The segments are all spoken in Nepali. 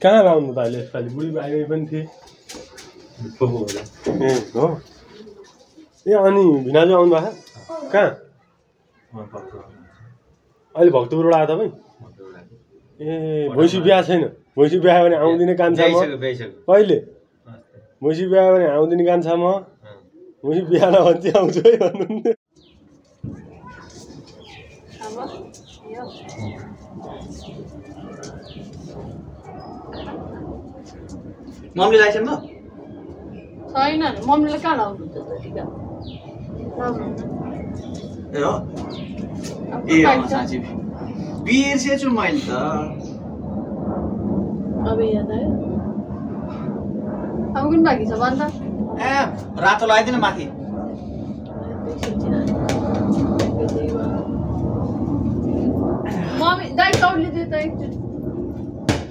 कहाँ लाउनु त अहिले यसपालि बुढी बाई पनि थिए ए हो ए अनि भिनाजु आउनु भएको कहाँ अहिले भक्तपुरबाट आयो तपाईँ ए भैँसी बिहा छैन भैँसी बिहा भने आउँदिने कान्छा म कहिले भैँसी बिहा भने आउँदिने कान्छा म भैँसी बिहा नभन्छ आउँछु है भन्नुहुन्थ्यो मम्मीले लाइसेन म छैन मम्मीले कहाँ लाउनु त टिका ए हो ए साँच्चै बिर्सेछु मैले त अब याद आयो अब कुन बाँकी छ भन् त ए रातो लगाइदिनु माथि मम्मी दाइ चौली दियो त एकचोटि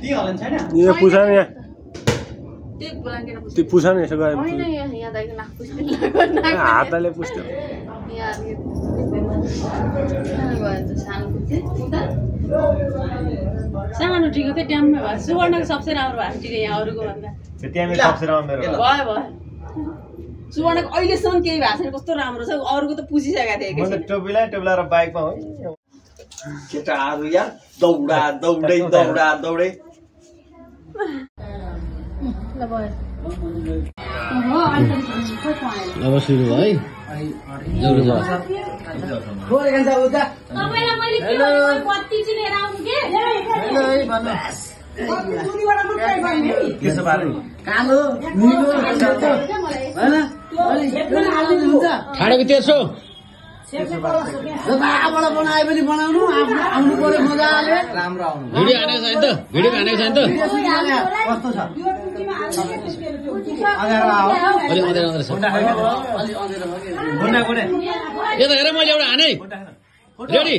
दिइहाल्नु छैन ए पुछान यहाँ त्यो ब्ल्याङ्केट पुछ त्यो पुछान यसो गरे होइन यहाँ दाइको नाक पुछ्दै हातले पुछ्थ्यो सानो टिको चाहिँ ट्याममै भयो सुवर्णको सबसे राम्रो भएको टिको यहाँ अरूको भन्दा त्यहाँमै सबसे राम्रो मेरो भयो भयो सुवर्णको अहिलेसम्म केही भएको छैन कस्तो राम्रो छ अरूको त पुछिसकेको थिएँ मैले टोपीला र बाइकमा हो केटाहरू यार दौडा दौडै दौडा दौडै अब सुरु भयो है ठाडेको तेर्सो बाबाट बनाए पनि बनाउनु आउनु पर्यो मजाले राम्रो आउनु भिडियो हानेको छैन त भिडियो हानेको छैन त कस्तो छ यता हेर मैले एउटा हाने रेडी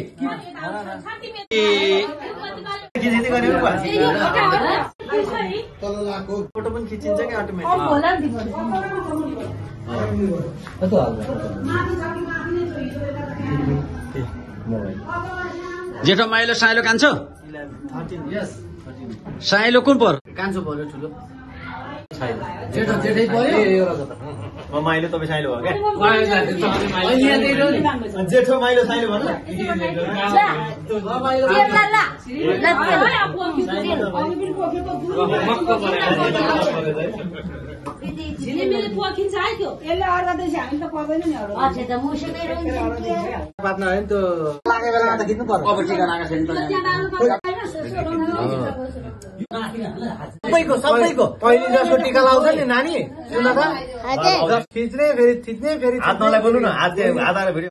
फोटो पनि खिचिन्छ कि जेठो माइलो साइलो कान्छो साइलो कुन पर कान्छो पर्यो ठुलो जेठो जेठै पर्यो म माइलो तपाईँ साइलो भयो क्या जेठो माइलो साइलो भन्नु पात्न होइन त्यो लागे बेलामा त खिच्नु पर्यो अब टिका लगाएको छैन सबैको पहिले जसको टिका लाउँछ नि नानी सुन त खिच्ने फेरि थिच्ने फेरि हात नलाई बोल्नु न हात भिडियो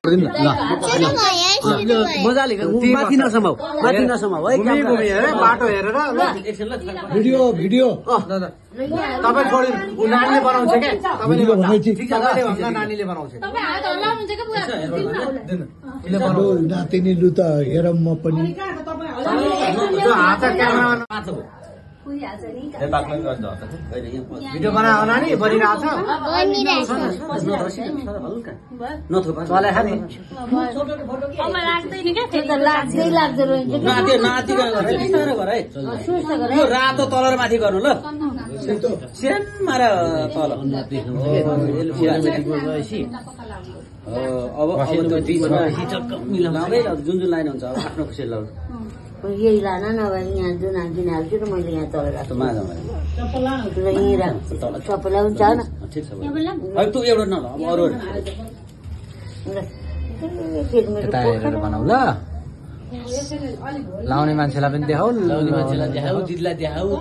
मजाले माथि नसमाऊ है बाटो हेरेर भिडियो भिडियो तपाईँ छोडिनु ऊ नानीले बनाउँछ क्या तपाईँले नानीले बनाउँछ नातिनी लु त हेर म पनि हात क्यामेरामा भिडियो बनायो नानी बनिरहेको रातो तल र माथि गर्नु ल सानो तल अब जुन जुन लाइन हुन्छ अब आफ्नो खुसी लाउनु यही लाना नभए यहाँ जुन हाल्छु र मैले यहाँ तल राख्छु यहीँ राख्छु सबैलाई हुन्छ न ठिक छ तँ एउटा नल अब अरू बनाऊ ल लाउने मान्छेलाई पनि देखाऊ लाउने मान्छेलाई देखाऊ दिदीलाई देखाऊ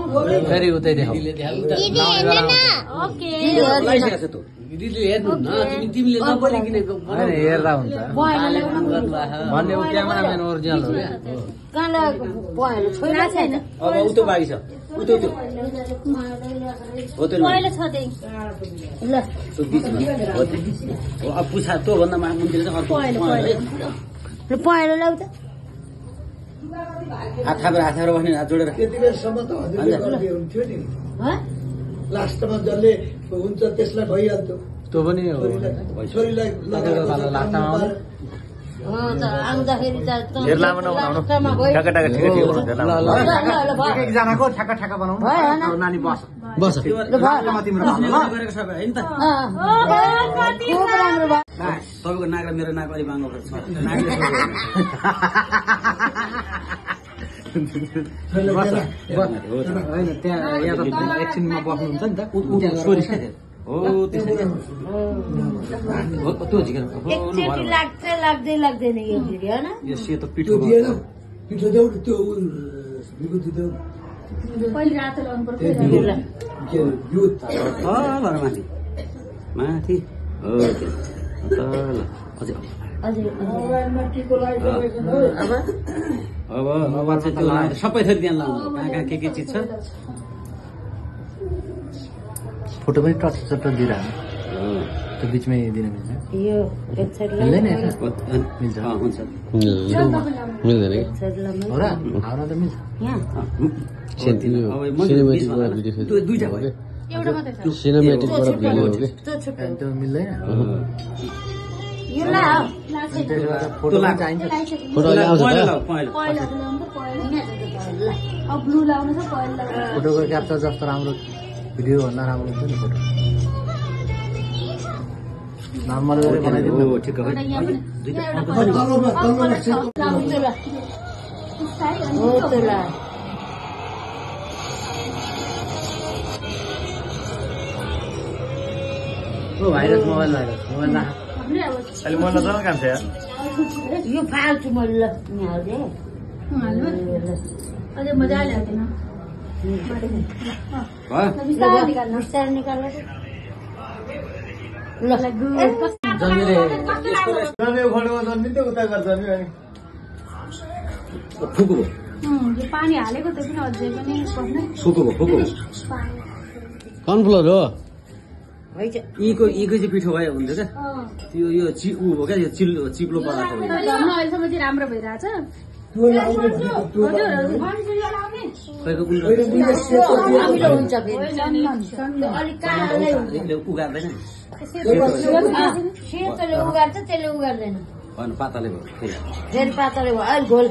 फेरि उतै देखाऊ दिदीले हेर्नु न तिमीले नबोलिकन हेर्दा हुन्छ भन्ने क्यामेराम्यान ओरिजिनल हो क्या छैन अब उतो बाँकी छ उतो अब पुछा तँ भन्दा मुन्तिर चाहिँ पहेँलो ल्याउ त हात थापेर बस्ने हात जोडेर त्यति बेरसम्म त हजुरले हुन्थ्यो नि लास्टमा जसले हुन्छ त्यसलाई भइहाल्थ्यो त्यो पनि छोरीलाई आउँदाखेरि त धेर लामो नबनाउनु ठ्याक्क ठ्याक्क ठिक ठिक बनाउनु एकजनाको ठ्याक्क ठ्याक्क बनाउनु नानी बस बस तिम्रो गरेको सबै होइन त तपाईँको नाक र मेरो नाक अलि बाङ्गो पर्छ होइन त्यहाँ यहाँ त एकछिनमा बस्नुहुन्छ नि त सोरिस क्या हो त्यसरी त्यो झिकेर एकचोटि लाग्दै लाग्दैन यो फेरि होइन यो सेतो पिठो पिठो देऊ त्यो विभूति देऊ पहिले रातो लाउनु पर्छ माथि माथि हो तल अझै अब चाहिँ त्यो सबै थरी त्यहाँ लाउनु कहाँ कहाँ के चिज छ फोटो पनि टच चट्ट दिइरहनु त्यो बिचमै दिन मिल्छ यो एक साइड मिल्दैन मिल्छ हुन्छ मिल्दैन हो र हाउडा त मिल्छ दुईटा भयो एउटा मात्रै छ सिनेमेटिकबाट भिडियो हो कि त्यो मिल्दैन यो ला फोटो चाहिन्छ फोटो अहिले आउँछ पहिला लाउनु पहिला अब ब्लू लाउनु छ पहिला फोटोको क्याप्चर जस्तो राम्रो भिडियो भन्दा राम्रो हुन्छ नि फोटो नर्मल गरेर बनाइदिनु ठिक हो हो त्यो ला भाइरस मोबाइल ला अहिले मन नचल्ने काम छ यार यो फाल्टु मैले हाल्दै अझै मजाले हाल्दैन बिस्तारै निकाल्नु ल उता गर्छ नि फुको यो पानी हालेको त्यो पनि अझै पनि पस्ने फुको कर्नफ्लोर हो यीको चाहिँ पिठो भयो हुन्छ क्या त्यो यो ऊ हो क्या यो चिप्लो बनाएको अहिलेसम्म चाहिँ राम्रो भइरहेछ हुन्छ उगार्दैन सेतोले उगार्छ त्यसले उगार्दैन पाताले भयो फेरि पातलो भयो अहिले घोल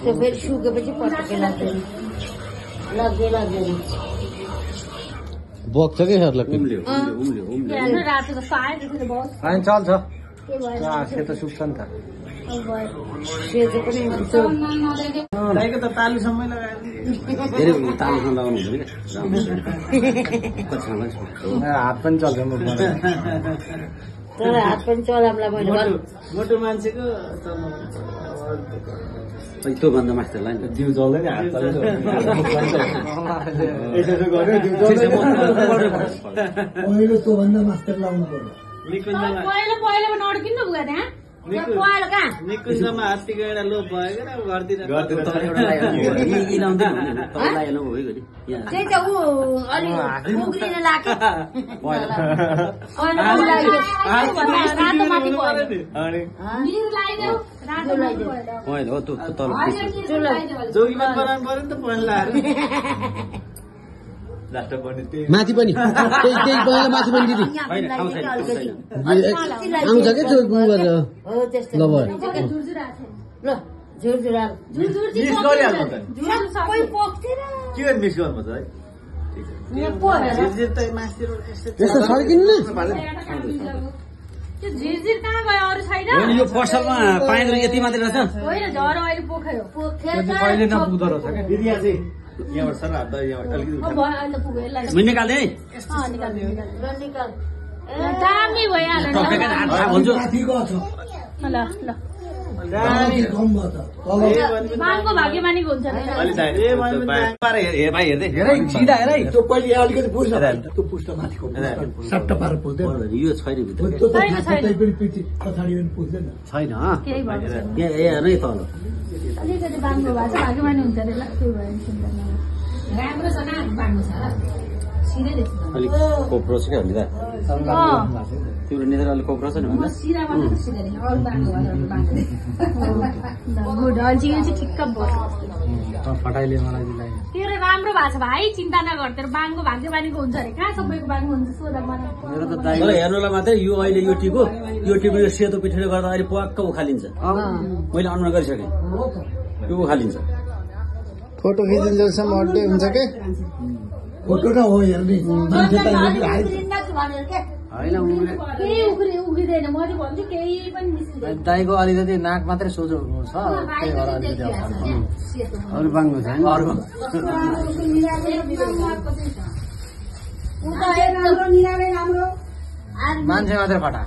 त्यो फेरि सुकेपछि पटक्कै लाग्दैन बग्छ कि सरलाई उम्ल्यो रातो जस्तो आयो त्यसले भयो होइन चल्छ सेतो सुक्छ नि त सेतो पनि दाइको त तालुसम्मै लगाएर धेरै तालुसँग लगाउनु हुन्छ क्या हात पनि चल्छ म तर हात पनि चलामला मैले मोटो मान्छेको त्यो भन्दा मास्टर लाइन जिउ चल्दैन हात पहिलो त्योभन्दा मास्टर लाउनु पर्यो पहिला नड्किनु बुगा त्यहाँ पहिला कहाँ निकुञ्जमा हात टिकाएर लोप भयो क्या घरतिर त्यही त ऊ अलि उग्रिन लाग्यो रातो माथि पहिलो हो त्यो तल जोगीमा बनाउनु पर्यो नि त पहिला माथि पनि त्यही पहिला माथि पनि दिदी आउँछ क्या त्यो गरेर हो त्यस्तो ल भयो ल झुरझुरा मिक्स गरिहाल्नु त कोही पोख्थेन के गर्नु मिक्स गर्नुपर्छ है यस्तो सड्किन्न त्यो झिरझिर कहाँ गयो अरू छैन यो पसलमा पाइँदो यति मात्रै रहेछ होइन झरो अहिले पोख्यो कहिले नपुग्दो रहेछ क्या दिदी यहाँ चाहिँ यहाँबाट सर हात यहाँबाट अलिकति भयो अहिले पुग्यो यसलाई मैले निकाल्दै है निकाल दामी भइहाल्यो भन्छु माथि गएको छ ल ल माथि कम भयो त मानको भाग्यमानीको हुन्छ नि भाइ हेर्दै हेरै सिधा हेरै त्यो पहिले अलिकति पुर्छ त्यो पुस्छ माथिको सट्ट पारेर पुग्दैन यो छैन भित्र त्यो त खासै पनि पिठी पछाडि पनि पुग्दैन छैन केही भएको छैन हेर्नै तल अलिकति बाङ्गो भएको छ भाग्यमानी हुन्छ अरे ल त्यो भयो नि चिन्ता नगर राम्रो छ न बाङ्गो छ सिधै देख्छ अलिक कोप्रो छ क्या निदा तिम्रो निदा अलिक कोप्रो छ नि म सिधा मात्र सिधा देखेँ अरू बाङ्गो भयो बाङ्गो गुड अल्छी चाहिँ ठिक्क भयो फटाइले मलाई दिलाई तेरो राम्रो राम्रो भएको छ भाइ चिन्ता नगर्दै बाङको भाग्यबानीको हुन्छ अरे कहाँ सबैको बाङको हुन्छ सोध मलाई हेर्नुलाई मात्रै यो अहिले यो टिको यो सेतो पिठोले गर्दा अहिले पक्क उखालिन्छ मैले अनुमान गरिसकेँ यो उखालिन्छ फोटो खिचिन्जेलसम्म अड्डै हुन्छ के फोटो त हो हेर्ने दाईको अलिकति नाक मात्रै सोझो छ अरू बाङ्गो छैन मान्छे मात्रै फटा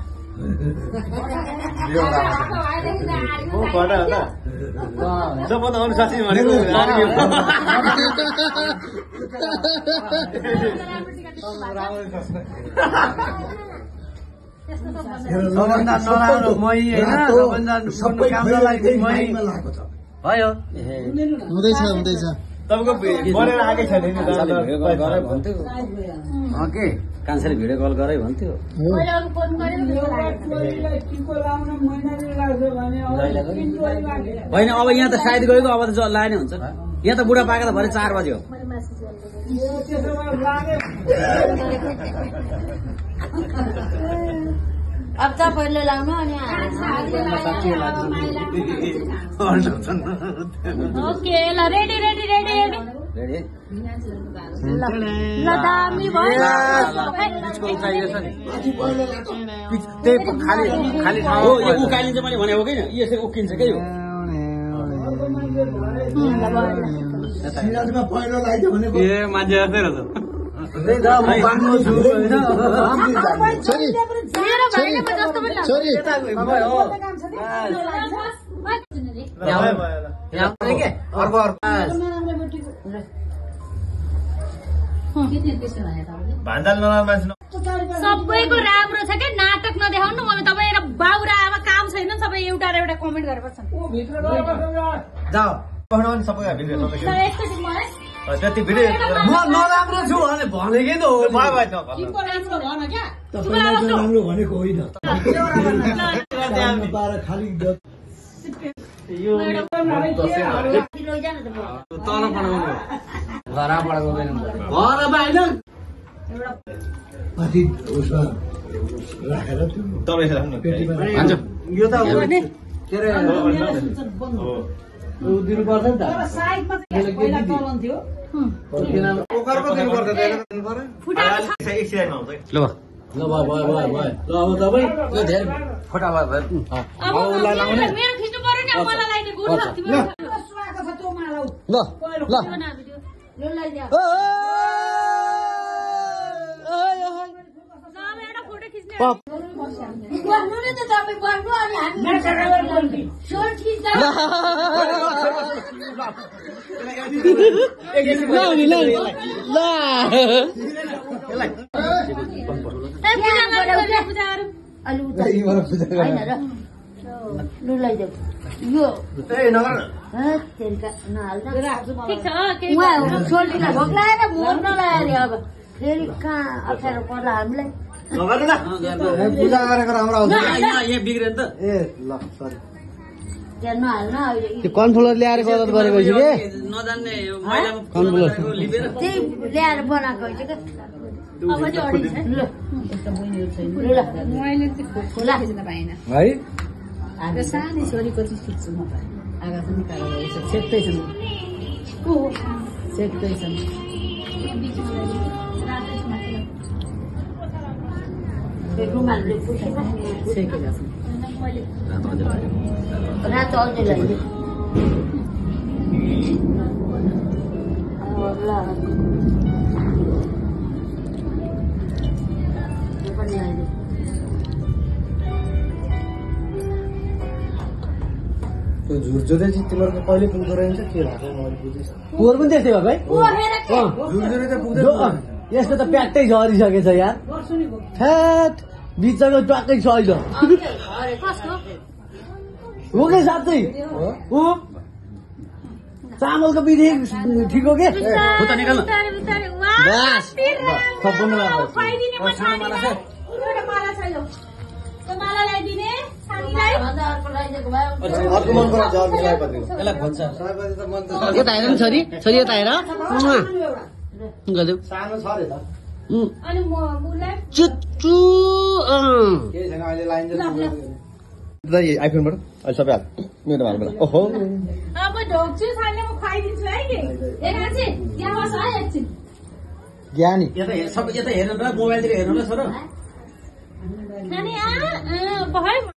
सबभन्दा नराम्रो मै होइन सबभन्दा कामलाई मै भयो हुँदैछ तपाईँको बनेर आएकै छैन के कान्छाले भिडियो कल गरे भन्थ्यो होइन अब यहाँ त सायद गएको अब त लाने हुन्छ यहाँ त बुढा पाएको त भरे 4 बज्यो अब त पहिले लाउनु अनि ओके ल रेडी रेडी रेडी रेडी ल दामी भयो खाली ठाउँ हो यो उकालिन्छ मैले भनेको कि यसरी उकिन्छ के यो पहिलो लगाइदियो भने ए मान्छे जस्तै रहेछ सबैको राम्रो छ क्या नाटक नदेखाउनु म तपाईँ र बाबुरा आमा काम छैन सबै एउटा र एउटा कमेन्ट गरेर पर्छ त्यति भिडियो म नराम्रो छु भनेकै त हो राम्रो भनेको होइन खालि तल पढाउनु घर यो त के अरे दिनुपर्छ नि त ल भयो अब तपाईँ धेरै फोटा भयो फेरि कहाँ अप्ठ्यारो पर्ला हामीलाई पूजा गरेको राम्रो आउँछ यहाँ बिग्रियो नि त ए ल सरी त्यहाँ नहाल्न अहिले त्यो कन्ट्रोलर ल्याएर गलत गरेको छु कि नजान्ने त्यही ल्याएर बनाएको होइन क्या है सानै छोरीको चाहिँ खिच्छु म त आगा चाहिँ निकालेर सेक्दैछन् रातो अझै लैदियो त्यो झुरझुरे चाहिँ तिमीहरूको कहिले पुग्दो रहेछ के भएको मैले बुझेँ पोहोर पनि त्यस्तै भयो भाइ झुरझुरे चाहिँ पुग्दैन यस्तो त प्याट्टै झरिसकेछ यार ठ्याट बिचको ट्वाक्कै छ अहिले हो कि साँच्चै हो चामलको विधि ठिक हो के माला ल्याइदिने अर्को मन पराउँछ अर्को सयपत्री यसलाई भन्छ सयपत्री त मन त यता हेर नि छोरी छोरी यता हेर गऱ्यो सानो छ रे त अनि म उसलाई चुच्चु केही छैन अहिले लाइन चाहिँ आइफोनबाट अहिले सबै हाल मेरो हाल बेला ओहो अब ढोक्छु छैन म खुवाइदिन्छु है कि एकछिन यहाँ बस है एकछिन ज्ञानी यता हेर सबै यता हेर्नु र मोबाइलतिर हेर्नु ल छोरो नानी भयो